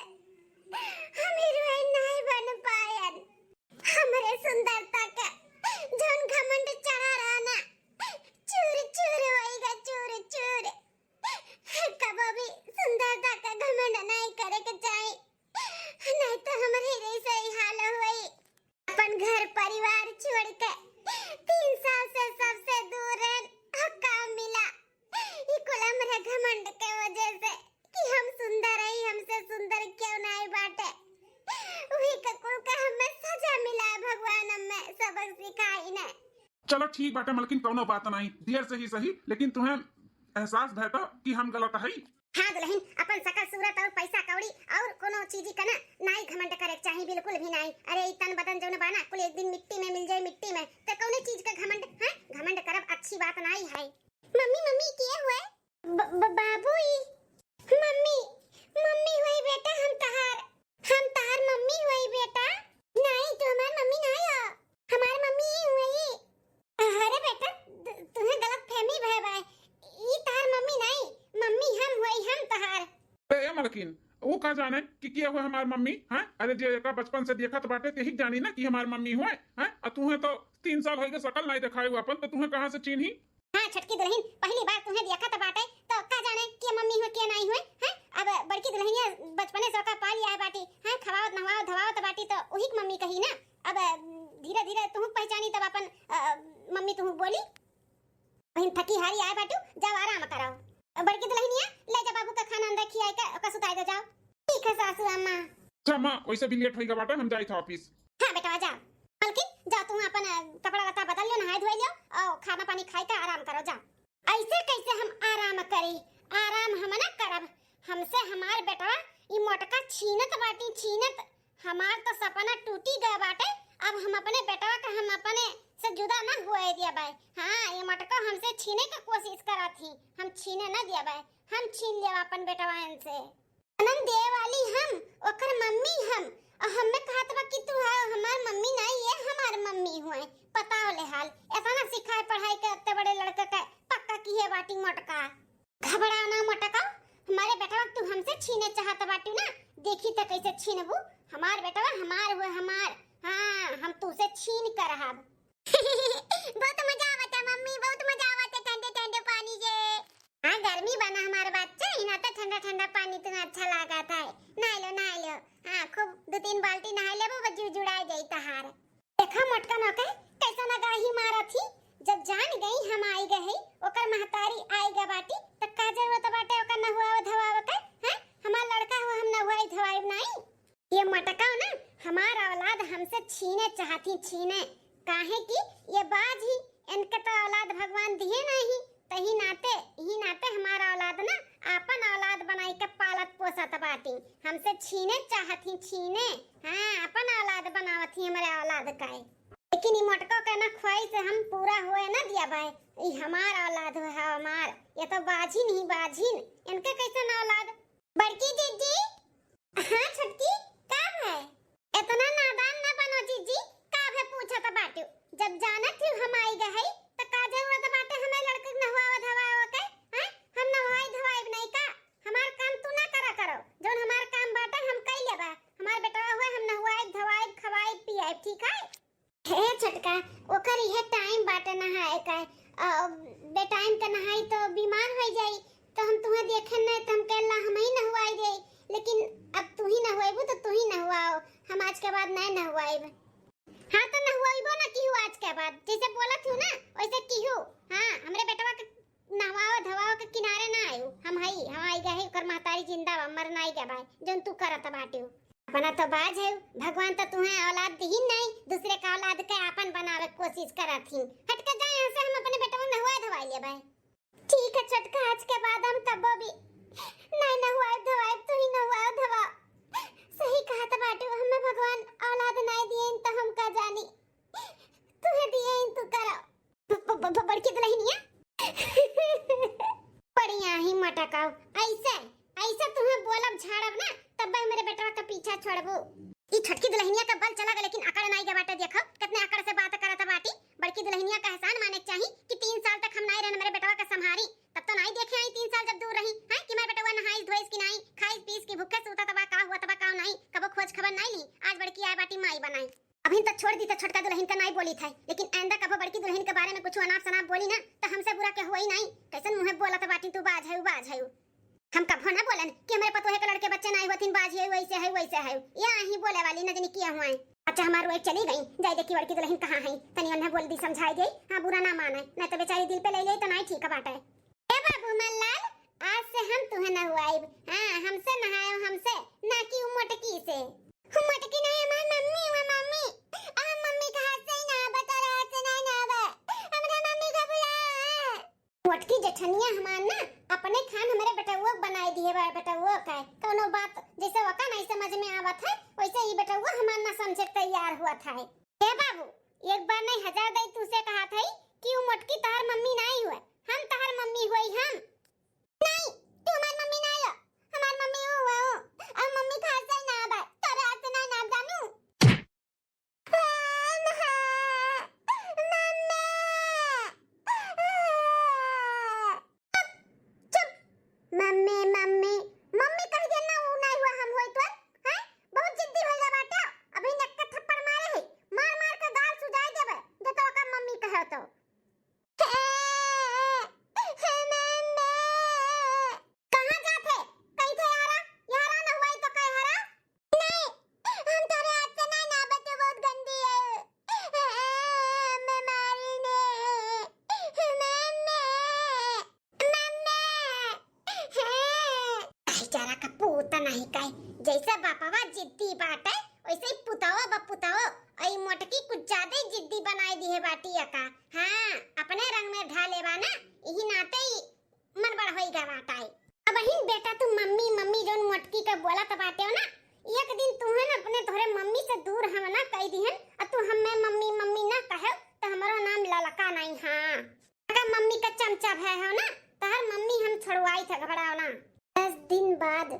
हम हीरोइन नहीं बन पायन। हमरे सुंदरता का जौन घमंड चढ़ा रहा ना, चूर चूर होई गा, चूर चूर। कबो भी सुंदरता का घमंड नहीं करे के चाही, नहीं तो हमरे जैसे ही हाल होई। अपन घर परिवार छोड़ के तीन साल से सबसे दूर रहन, और का मिला? ई कुल हमरे घमंड के वजह से कि हम सुंदर हई, हमसे सुंदर क्यों नहीं बाटे। वही का कुल का हमें सजा मिला है भगवान, हमें सबक सिखाई ने। चलो ठीक बाटे मलकिन, कौनो बात नहीं, देर से ही सही, लेकिन तुम्हें एहसास भय तो कि हम गलत हई। हाँ दुल्हन, अपन सकल सूरत और पैसा कौड़ी और कोनो चीज का ना, नाई घमंड करे के चाही, बिल्कुल भी नाई। अरे ई तन बदन जौन बा ना, कुल एक दिन मिट्टी में मिल जाए, मिट्टी में, तो कौने चीज का घमंड है? घमंड करब अच्छी बात नाई है। मम्मी, मम्मी, के हुए? ब-, ब-, बाबू ई। मम्मी, मम्मी हुई बेटा, हम तहार, हम तहार मम्मी हुई बेटा। नाई, तू हमार मम्मी नाई हो, हमार मम्मी ई हुई। अरे बेटा, त-, तुम्हें गलत फहमी भय बा, ई तहार मम्मी नाई, मम्मी हम हुई, हम तहार। ए, ए मलकिन, वो का जाने कि के हुए हमार मम्मी, हैं? अरे जे एका बचपन से देखत बाटे, तेही जानी ना कि हमार मम्मी हुए, हैं? आ तुम्हें तो तीन साल होइगे, शकल नाई देखाए हुआ अपन, तो तुम्हें कहाँ से चीन्ही? हाँ छोटकी दुल्हन, पहली बार तुम्हें देखत बाटे, तो का जाने के मम्मी हुए, के नाई हुए, हैं? अब बड़की दुल्हनिया बचपने से ओका पाल लिया है बाटी, हैं? खवावत, नहवावत, धवावत बाटी, तो उही के मम्मी कही ना। अब धीरे धीरे तुहू पहचानी, तब अपन, अ, मम्मी तुहू बोली। बहिन थकी हारी आए बाटू, जाओ आराम करो। बड़की दुल्हनिया, ले जा बाबू का खाना अंदर खियाए के, ओका सुताए दे जाओ। ठीक है सासू अम्मा। अच्छा अम्मा, वैसे भी लेट होइगा बाटे, हम जाई था ऑफिस। हाँ बेटवा, जा। मलकिन, जा तू अपन, अ, कपड़ा लत्ता बदल लियो, नहाए धोए लियो और खाना पानी खाए के आराम करो, जा। ऐसे कैसे हम आराम करी? आराम हम ना करब, हमसे हमार बेटवा ई मोटका छीनत बाटी, छीनत। हमार तो सपना टूटी गए बाटे, अब हम अपने बेटवा का हम अपने से जुदा ना हुए दिया बाय। हाँ, ये मोटका हमसे छीने के कोशिश करत ही, हम छीने ना दिया बाय, हम छीन लेब अपन बेटवा इनसे। जन्म दे वाली हम, ओकर मम्मी हम, और हमें कहत बा कि तू है हमार मम्मी नहीं, ये हमार मम्मी हुए। बताओ ले हाल, इतना सिखाए पढ़ाई के इतने बड़े लड़के के पक्का किहे बाटी मोटका। घबरा ना मोटका, हमारे बेटवा तू हमसे छीने चाहत बाटू ना, देखी त कैसे छीनबू। हमार बेटवा हमार हुए, हमार। हाँ, हम तू से छीन कर रहब। बहुत मजा आवत है मम्मी, बहुत मजा आवत है ठंडे ठंडे पानी से। हाँ, गर्मी बा ना हमार बच्चा, इहाँ तो ठंडा ठंडा पानी तुम्हें अच्छा लागत है। नहाई लो, नहाई लो। हाँ, खूब दो तीन बाल्टी नहाई लेबो, बस जुड़जुड़ाए जाई तहार। देखा मोटका नौके कैसा नगाही मारत ही। जब जान गई हम आई गए हई, ओकर महतारी आई ग बाटी, त का जरूरत बाटे ओकर नहुआवे धोआवे के? हैं? हमार लड़का हो, हम नहुआई धोआई नहीं। ये मोटका ना, हमार औलाद हमसे छीने चाहती, छीने। काहे कि ये बाज ही, इनके तो औलाद भगवान दिए नहीं, तही नाते, ही नाते हमार औलाद ना आपन औलाद बनाई के पालत पोसत बाटी। हमसे छीने चाहत ही, छीने। हाँ, आपन औलाद बनावत ही हमरे औलाद का है। लेकिन ई मोटको के ना ख्वाहिश हम पूरा होए ना दिया भाई। ई हमार औलाद है, हमार। ये तो बाझिन ही बाझिन, इनके कैसन औलाद? बड़की जीजी, हाँ छोटकी, का है? इतना नादान ना बनो जीजी, का है पूछत बाटू? जब जानत ही हम आई गए हई, त का जरूरत बाटे हमें लड़के के नहवावे धवावे के? हैं? हम नहवाई धवाई नहीं का? हमार काम तू ना करा करो, जौन हमार काम बाटे हम कई लेबा। हमार बेटवा हुए हम नहवाई धवाई खवाई पियाई, ठीक है? हे छोटका, ओकर इहे टाइम बाटे नहाए का। अ, बेटाइम के नहाई तो बीमार हो जाई, तो हम तुम्हें देखे नहीं, तो हम कहला हम ही नहवाई दे, लेकिन अब तू ही नहवाइबू तो तू ही नहवाओ, हम आज के बाद नहीं नहवाइब। हाँ तो नहवाइबो ना किहू आज के बाद, जैसे बोलत हूँ ना वैसे किहू। हाँ, हमरे बेटवा के नहवाओ धवाओ के किनारे ना आयु, हम हई, हम आई गए हई, ओकर महतारी जिंदा बा, मर नाई गए भाई, जौन तू करत बाटियो। अपना तो बाज है, भगवान तो तुम्हें औलाद दिहिन नहीं, दूसरे का औलाद के आपन बनावे के कोशिश करत ही। हट के जा यहाँ से, हम अपने बेटवा नहवाए धवाए लेबे। ठीक है छोटका, आज के बाद हम कबो भी नहीं नहवाए धवाए, तू ही नहवाए धवा। सही कहत बाटू, हमें भगवान औलाद नहीं दिए तो हम का जानी, तुम्हें दिए तू करो। ब-, ब-, ब-, बड़की दुल्हनिया। बढ़िया ही मटकाओ। ऐसे, ऐसे तुम्हें बोलब झाड़ब ना, तब हमरे बेटवा का पीछा छोड़बू। ई छोटकी दुल्हनिया का बल चला गए, लेकिन अकड़ नाई के बाटे। देखो, कितने अकड़ से बात करत बाटी। बड़की दुल्हनिया का एहसान माने के चाही कि तीन साल तक हम नाई रहन, हमरे बेटवा का संभारी। तब तो नाई देखे आई तीन साल जब दूर रही, हैं, कि मैं बेटवा नहाइस धोइस कि नाई, खाइस पीस कि भूखे सूतत बा, का हुआ तबा का नाई, कबो खोज खबर नाई ली। आज बड़की आए बाटी माई बनाई। अभिन तो छोड़ दी तो छोटका दुल्हन का नाई बोली था, लेकिन आइंदा कभो बड़की दुल्हन के बारे में कुछ अनाप शनाप बोली ना, तो हमसे बुरा के हुआ ही नहीं। कैसन मुँहे बोलत बाटी तू, बाज है, बाज है। हम कभो ना बोलन कि हमरे पतोहे के लड़के बच्चे नाई होथिन, बाज है, वैसे है, वैसे है। या ही बोले वाली नजनी किया हुआ है। अच्छा, हमार वाइफ चली गई, जाई देखी बड़की दुल्हन कहाँ है, तनी उन्हें बोल दी, समझाई दे। हाँ, बुरा ना माने, नहीं तो बेचारी दिल पे ले ले तो नाई ठीक बाटे। ए बाबू मल्लाल, आज से हम तुहे नहवाइब। हाँ, हमसे नहायो, हमसे, ना कि उ मोटकी से। हम मोटकी नहीं, हमार मम्मी हुआ, मम्मी। अब हम मम्मी के हाथ से ही नहाबे, तोरे हाथ से नहीं नहाबे। हमरा मम्मी का बुला। मोटकी जेठनिया हमार ना, अपने खान हमरे बेटउआ के बनाई दिए बा, बेटउआ का। कौनो बात जैसे वका नहीं समझ में आवत है, वैसे ही बेटउआ हमार ना समझे के तैयार हुआ था। ए बाबू, एक बार नहीं हजार दाई तू से कहा था कि उ मोटकी तहार मम्मी नहीं हुआ, हम तहार मम्मी हुई हम। नहीं, तू हमार मम्मी ना हो, हमार मम्मी हो, हो, हो। अब मम्मी खास से ना आवे, तोरे हाथ से ना, ना जानू। हाँ, हाँ, मम्मी। चुप, चुप। मम्मी, मम्मी, मम्मी कह के ना, उ नहीं हुआ, हम होई तो, हैं? बहुत जिद्दी हो गया बाटा, अभी नक्का थप्पड़ मारे है, मार मार के गाल सुजाई देबे, जो तो ओका मम्मी कहे तो। कहाँ जात है? कहीं थे यारा? यारा न हुआ ही तो कहे हरा? नहीं, हम तोरे हाथ से नहीं ना बचे, बहुत गंदी है। मैं मारी ने। मम्मी, मम्मी। भाईचारा का पूत नहीं काई, जैसे बापवा जिद्दी बाटे, वैसे ही पुतवा बा पुतवा। आई मोटकी कुछ ज्यादा ही जिद्दी बनाई दी है बाटी का। हाँ, अपने रंग में ढाले बा ना, यही नाते ही मन बड़ होई गा बाटे। अब ही बेटा तू मम्मी मम्मी जोन मोटकी का बोलत बाटे हो ना, एक दिन तू है ना अपने तोहरे मम्मी से दूर हम ना कह दिहन, और तू हमें मम्मी मम्मी ना कहे तो हमारो नाम ललका नहीं। हाँ, अगर मम्मी का चमचा भय हो ना, तहर मम्मी हम छोड़वाई था, घबराओ ना। दस दिन बाद,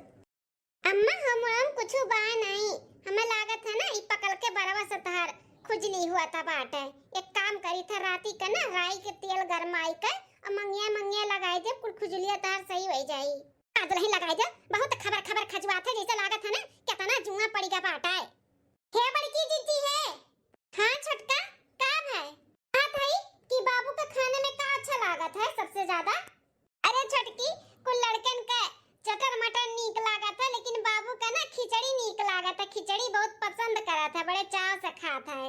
अम्मा, हम, हम कुछ बा नहीं, हमें लागत है ना, ई पकल के बरवा से तहार खुजली हुआ था बाटे। एक काम करी था, राती के ना राई के तेल गरमाई के और मंगिया मंगिया लगाई दे, कुल खुजलिया तहार सही हो जाई। आ दुल्हन लगाई दे, बहुत खबर खबर खजुआत है, जैसे लागत है ना, कितना जुआ पड़ी गा बाटे। हे बड़की जीजी है। हाँ छोटका, का भाई? बात है कि बाबू के खाने में का अच्छा लागत है सबसे ज्यादा? अरे छोटकी, कुल लड़कन के चटर मटर नीक लागत है, लेकिन बाबू के ना खिचड़ी नीक लागत है, खिचड़ी बहुत पसंद करत है, बड़े चाव से खात है।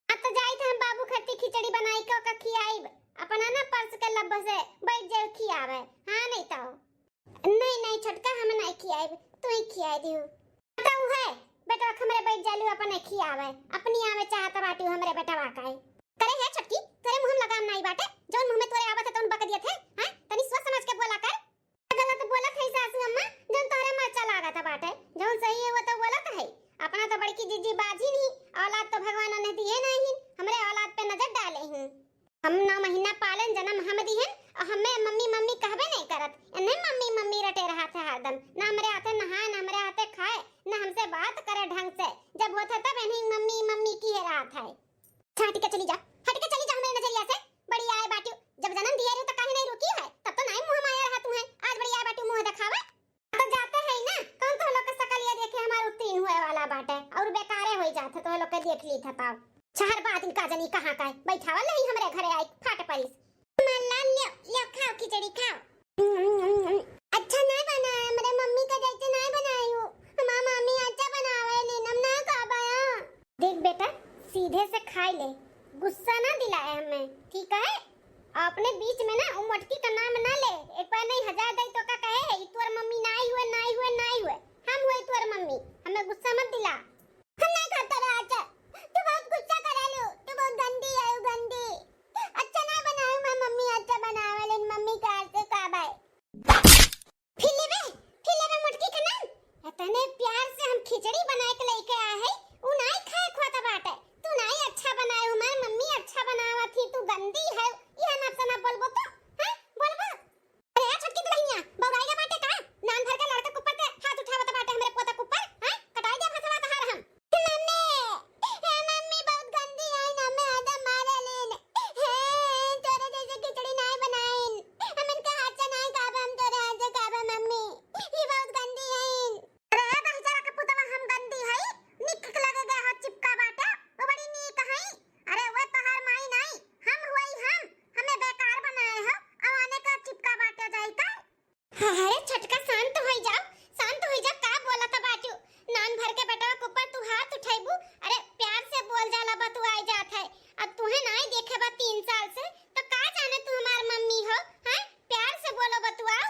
अब तो जाइत हम बाबू खातिर खिचड़ी बनाई के ओका खियाइब, अपना ना परस के लब्ब से बैठ जाए खियावे। हाँ नहीं तो। नहीं, नहीं छोटका, हम नहीं खियाइब, तू ही खियाई दिहु। तो उहे, बेटवा के हमरे बैठ जालू, अपने खियावे, अपनी आवे चाहत बाटी हमरे बेटवा का है। करे है छोटकी, तोरे मुँह में लगाम नहीं बाटे, जौन मुँह में तोरे आवत है तौन बक दियत है, हैं? तनी सोच समझ के बोला कर। गलत बोलत है सासू अम्मा, जौन तोहरे मर्चा लागत है बाटे, जौन सही है वो तो बोलत है। अपना तो बड़की जीजी बाझिन ही, औलाद तो भगवान उन्हें दिए नहीं, हमरे औलाद पे नजर डाले ही। हम नौ महीना पालन, जन्म हम दिहन, और हमें मम्मी मम्मी कहबे नहीं करत। इन्हें मम्मी मम्मी रटे रहत है हरदम। ना हमरे हाथे नहाए, ना हमरे हाथे खाए, ना हमसे बात करे ढंग से। जब होत है तब इन्हें मम्मी मम्मी किहे रहत है। अच्छा, हट के चली जा, हट के चली जा हमरे नजरिया से। बड़ी आए बाटी, जब जन्म दिए रही तो काहे नहीं रुकी है? तब तो नहीं मुँह माया रहा तू है, आज बड़ी आए बाटी मुँह दिखावे। तो जाते हैं ना, कौन तो लोग का शकलिया देखे हमार उत्तीर्ण हुए वाला बाटे और बेकारे होई जात है, तो लोग के देख ली था तब। शहर बाद इनका जनी कहाँ का है, बैठावल नहीं हमरे घरे आई, फाट परिस। मल्ला, ल्यो, ल्यो, खाओ खिचड़ी, खाओ। अच्छा नहीं बना है, मेरे मम्मी का जैसे नहीं बनाई हूँ। हमार मम्मी अच्छा बनावे, लेकिन हम ना खा पाया। देख बेटा, सीधे से खाई ले, गुस्सा ना दिलाए हमें, ठीक है? अपने बीच में ना उ मोटकी का नाम ना ले। एक बार नहीं हजार दाई तो का कहे है, "ई तोर मम्मी नाई हुए, नाई हुए, नाई हुए, हम हुए तोर मम्मी, हमें गुस्सा मत दिला।" हम नहीं खाता रहा, अच्छा, तू बहुत गुस्सा करा लो, तू बहुत गंदी है, गंदी। अच्छा नहीं बनाए मैं, मम्मी अच्छा बनावे, लेकिन मम्मी का हाथ से का बाय। फिर लेबे, फिर लेबे मोटकी के नाम। इतने प्यार से हम खिचड़ी बनाए के लेके आए हैं, उ नाई खाए खोत बाटे। तू नाई अच्छा बनाए, हमार मम्मी अच्छा बनावत ही, तू गंदी है। यह नाम से ना बोलबो तो, हैं? बोलबो? अरे ए छोटकी दुल्हनिया, बौराइला बाटे का? नान भर के लड़का के ऊपर ते हाथ उठावत बाटे हमरे पोता के ऊपर, हैं? कटाई दे भसवा तहार हम। मम्मी, हे मम्मी, बहुत गंदी आई ना, मैं आधा मारे लेन। हे, तोरे जैसे खिचड़ी नाय बनाइन। हम इनके हाथ से नाय खाबे, हम तोरे हाथ से खाबे, मम्मी। ये बहुत गंदी आइन। अरे, ए दहिजरा के पुतवा, हम गंदी हई? निक लगे गए हो चिपका बाटे, वो बड़ी नीक हई। अरे, वो तोहार माई नाई, हम हुई हम, हमें बेकार बनाए हो, अवाने का चिपका बाटे जाई का? अरे छोटका, शांत होई जाओ, शांत होई जाओ, का बोलत बाटू? नान भर के बेटवा के ऊपर तू हाथ उठैबू? अरे प्यार से बोल जाला, बतुआए जात है। अब तुहे नाई देखे बा तीन साल से, तो का जाने तू हमार मम्मी हो, हैं? प्यार से बोलो, बतुआओ।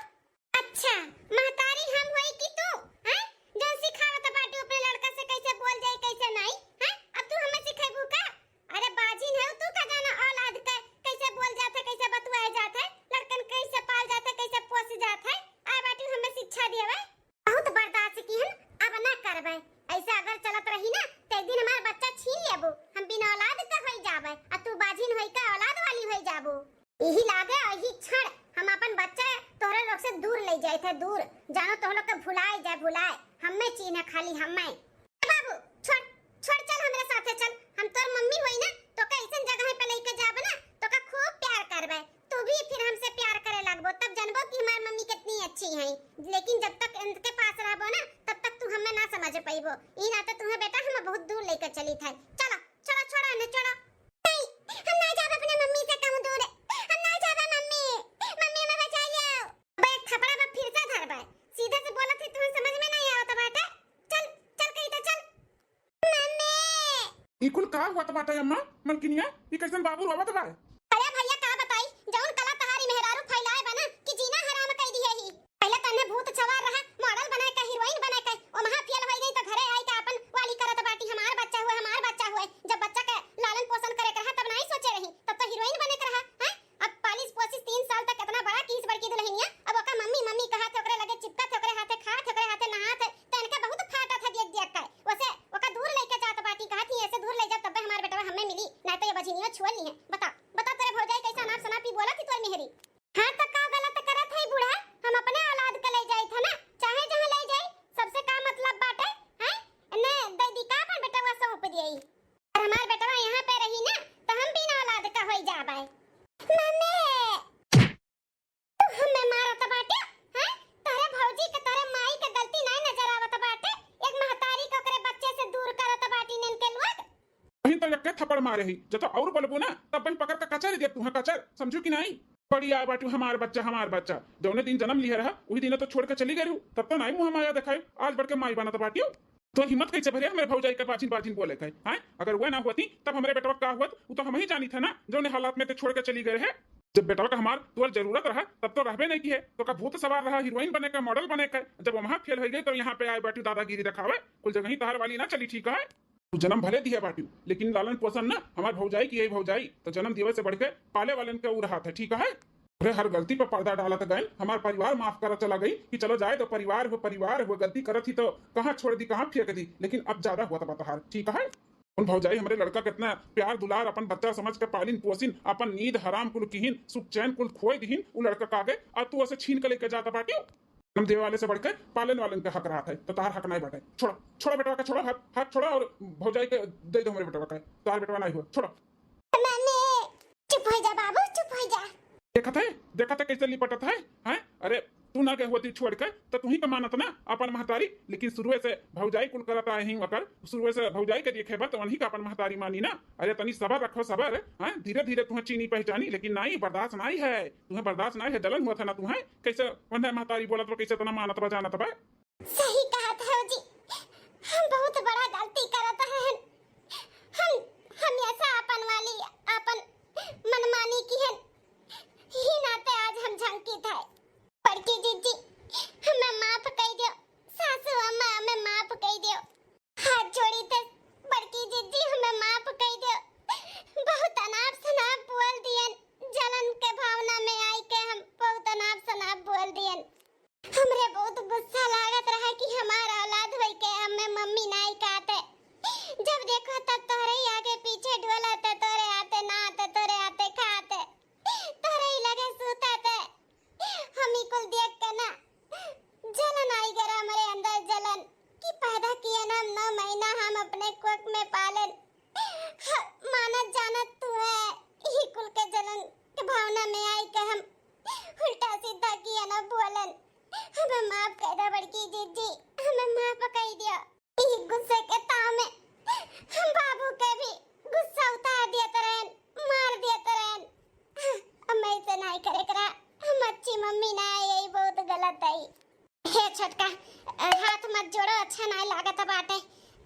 अच्छा, महतारी हम होई कि तू, हैं? जौन सिखावत बाटू अपने लड़का से कैसे बोल जाए, कैसे नाई, हैं? अब तू हमें सिखैबू का? अरे बाझिन है तू, का जाना औलाद के कैसे बोल जात है, कैसे बतुआए जात है, लड़कन कैसे पाल जात है, कैसे पोस जात है। आए बाटू हमें शिक्षा देवे। बहुत बर्दाश्त किहन, अब ना करबे। ऐसे अगर चलत रही ना, तो एक दिन हमार बच्चा छीन लेबू, हम बिना औलाद के होई जाबे, आ तू बाझिन होई के औलाद वाली होई जाबू। यही लागे, यही क्षण हम अपन बच्चा तोहरे लोग से दूर ले जाए थे, दूर। जानो तोह लोग के भुलाए जाए, भुलाए। हमें चीन्हे खाली, हमें। ए बाबू, छोड़, छोड़, चल हमरे साथे चल। हम तोर मम्मी होई ना, तोका ऐसन जगह पे लेके जाबे ना, तोका खूब प्यार करबे। तू भी फिर हमसे प्यार करे लगबो, तब जानबो कि हमार मम्मी कितनी अच्छी हैं। लेकिन जब तक इनके पास रहबो ना, तब तक तू हमें ना समझ पइबो। ई नाते तुम्हें बेटा हम बहुत दूर लेके चली थे। चलो, चलो, छोड़ो इन्हें, छोड़ो। नहीं, हम ना जाबे अपने मम्मी से कहूँ दूर। हम ना जाबे मम्मी। मम्मी हमें बचा लियो। अबे एक थपड़ा बा फिर से धरबे। सीधे से बोलत ही, तुम्हें समझ में नहीं आवत बाटे। चल, चल कही तो चल। मम्मी। ई कुल का हुआ बाटे अम्मा? मलकिनिया, ई कैसन बाबू रोवत बा? अरे भैया का बताई, जौन कला तहारी मेहरारू फैलाए बा ना कि जीना हराम कई दिए ही। पहले तन्ने भूत छवार रहा, मॉडल बने के, हीरोइन बने के, ओ महा फेल होई गई तो घरे आई के आपन वाली करत बाटी, हमार बच्चा हुए, हमार बच्चा हुए। जब बच्चा के लालन पोषण करे के रहा तब नहीं सोचे रही, तब तो हीरोइन बने के रहा, हैं? अब पालिस पोसिस तीन साल तक इतना बड़ा कीस बड़की दुल्हनिया, अब ओका मम्मी मम्मी कहा थे, ओकरे लगे चिपका थे, ओकरे हाथे खा थे, ओकरे हाथे नहा थे, तो इनके बहुत फाटा था देख देख के। वैसे ओका दूर लेके जात बाटी, कहा थी ऐसे दूर ले जाओ तब हमार बेटवा हमें मिली, नहीं तो ये बझिनियो छोड़ ली है। बताओ, बताओ। तो एक थप्पड़ मारे ही, जब तो और बोलबू ना, तब बही पकड़ के कचर देब तुहे, कचर, समझू कि नाहीं? पड़ी आए बाटू, हमार बच्चा, हमार बच्चा। जौने दिन जन्म लिहे रहा, उही दिन तो छोड़ के चली गई रहू, तब तो नाहीं मुँह माया देखाए, आज बढ़ के माई बनत बाटियो। तोर हिम्मत कैसे भरे हमरे भौजाई के बाझिन बाझिन बोले के, हैं? अगर वह ना होती, तब हमरे बेटवा का होत, उ तो हमही जानी थे ना, जौने हालात में ते छोड़ के चली गए रहे। जब बेटवा का हमार तोर जरूरत रहा, तब तो रहबे नहीं किहे, तो का भूत सवार रहा, हीरोइन बने का, मॉडल बने का। जब वहाँ फेल हो गई, तो यहाँ पे आए बाटू दादागिरी दिखावे। कुल जगह ही तहार वाली ना चली, ठीक है? तू जन्म भले दिहे बाटू, लेकिन लालन पोषण ना हमार भौजाई की, यही भौजाई तो जन्म दिवे से बढ़ के पाले वालन के उ रहा था, ठीक है? अरे, हर गलती पर पर्दा डालत गए, हमार परिवार माफ करत चला गई कि चलो जाए तो परिवार हो, परिवार हो, गलती करत ही तो कहाँ छोड़ दी, कहाँ फेंक दी, लेकिन अब ज्यादा हुआ था बतहार, ठीक है? उन भौजाई हमरे लड़का कितना प्यार दुलार, अपन बच्चा समझ के पालिन पोसिन, अपन नींद हराम कुल किहिन, सुख चैन कुल खोए दिहिन उ लड़का का आगे, और तू उसे छीन के लेके जाता बाटियो। जन्म देवे वाले से बढ़ के पालन वालन के हक रहत है, तो तहार हक नहीं बाटे। छोड़ा, छोड़ा बेटवा का, छोड़ा हाथ, हाथ छोड़ा और भौजाई के दे दो हमरे बेटवा का, तहार बेटवा नहीं हो, छोड़ा। मम्मी, चुप हो जा बाबू, चुप हो जा। देखत है, देखत है कैसे लिपटत है, हैं? अरे, तू ना गए होती छोड़ के, तो तू ही का मानत ना अपन महतारी, लेकिन शुरुए से भौजाई कुल करत आए ही, अगर शुरुए से भौजाई के देखे बा, तो वही का अपन महतारी मानी ना। अरे, तनी सबर रखो, सबर, हैं? धीरे धीरे तुम्हें चीनी पहचानी, लेकिन नहीं, बर्दाश्त नहीं है, तुम्हें बर्दाश्त नहीं है, जलन हुआ था ना तुम्हें, कैसे वन्हे महतारी बोलत बा, कैसे तना मानत बा, जानत बा। सही कहत हो जी, हम बहुत बड़ा गलती करत हन। हम हमेशा अपन वाली, अपन मनमानी किहन, ही नाते आज हम झंकित है। बड़की जीजी, हमें माफ कई दियो, सासू अम्मा हमें माफ कई दियो। हाथ जोड़ी थे बड़की जीजी, हमें माफ कई दियो। बहुत अनाप शनाप बोल दियन, जलन के भावना में आई के हम बहुत अनाप शनाप बोल दियन। हमरे बहुत गुस्सा लागत रहा कि हमार औलाद होई के हमें मम्मी नाई कहते। जब देखो तब तोहरे ही आगे पीछे ढोलत, तोहरे आते नात, तोहरे आते खात, तोहरे ही लगे सूतत। हम ई कुल देख के ना जलन आई गरा हमरे अंदर जलन कि पैदा किए ना हम नौ महीना हम अपने कोख में पालन। ह-, मानत जानत तू है, यही कुल के जलन के भावना में आई के हम उल्टा सीधा किया ना बोलन। हमें माफ कर दो बड़की जीजी, हमें माफ कर दियो। ई गुस्से के ताव में हम बाबू के भी गुस्सा उतार दियत रहन, मार दियत रहन। अब मैं ऐसे नहीं करे करा, हम अच्छी मम्मी ना है, यही बहुत गलत है। हे छोटका, अ, हाथ मत जोड़ो, अच्छा नाई लागत बाटे।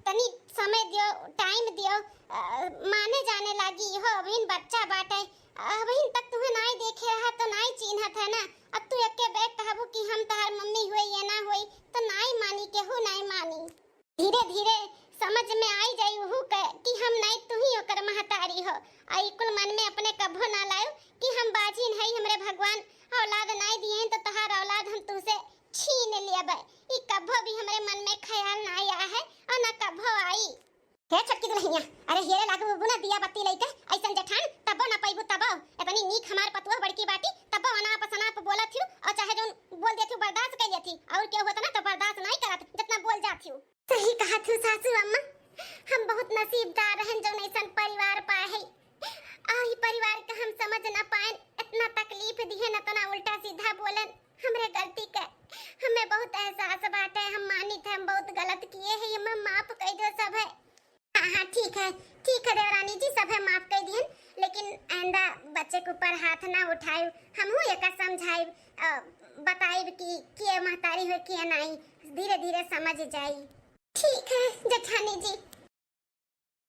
तनी समय दियो, टाइम दियो, अ, माने जाने लागी हो, अबहिन बच्चा बाटे, अबहिन तक तुम्हें नाई देखे रहा तो नाई चिन्हत है ना। अब तू एके बेर कहबू कि हम तहार मम्मी हुए या ना होई, तो नाई मानी, केहू नाई मानी। धीरे धीरे समझ में आई जाई उहू के कि हम नाई तू ही ओकर महतारी हो। आ ई कुल मन में अपने कभो ना लायो कि हम बाझिन हई, हमरे भगवान औलाद नाई दिए हैं तो तहार औलाद हम तुहसे छीन लेबे। ई कभो भी हमरे मन में ख्याल ना आया है और ना कभो आई। हे छोटकी दुल्हनिया, अरे हेरे लागू बुना दिया बत्ती लइके, ऐसन जेठान तबो ना पैबू तबो। इतनी नीक हमार पतुआ बड़की बाटी, तबो अनाप सनाप बोलत थियू और चाहे जौन बोल देत थियू बर्दाश्त कर लेत थी, और केहू होता ना तो बर्दाश्त नहीं करत जितना बोल जात थियू। सही कहा थू सासू अम्मा, हम बहुत नसीबदार रहन जौन ऐसन परिवार पाए है। आ ई परिवार का हम समझ ना पाएन, इतना तकलीफ दिहन, इतना उल्टा सीधा बोलन। हमरे गलती के हमें बहुत एहसास बाटे, हम मानित है, हम बहुत गलत किए हैं, हमें माफ कर दो सब है। हाँ, हाँ, ठीक है, ठीक है देवरानी जी, सब है माफ कर दिहन, लेकिन आइंदा बच्चे के ऊपर हाथ ना उठाए। हमहू एका समझाइब, अ, बताइब कि के महतारी हो के नहीं, धीरे धीरे समझ जाई। ठीक है जेठानी जी,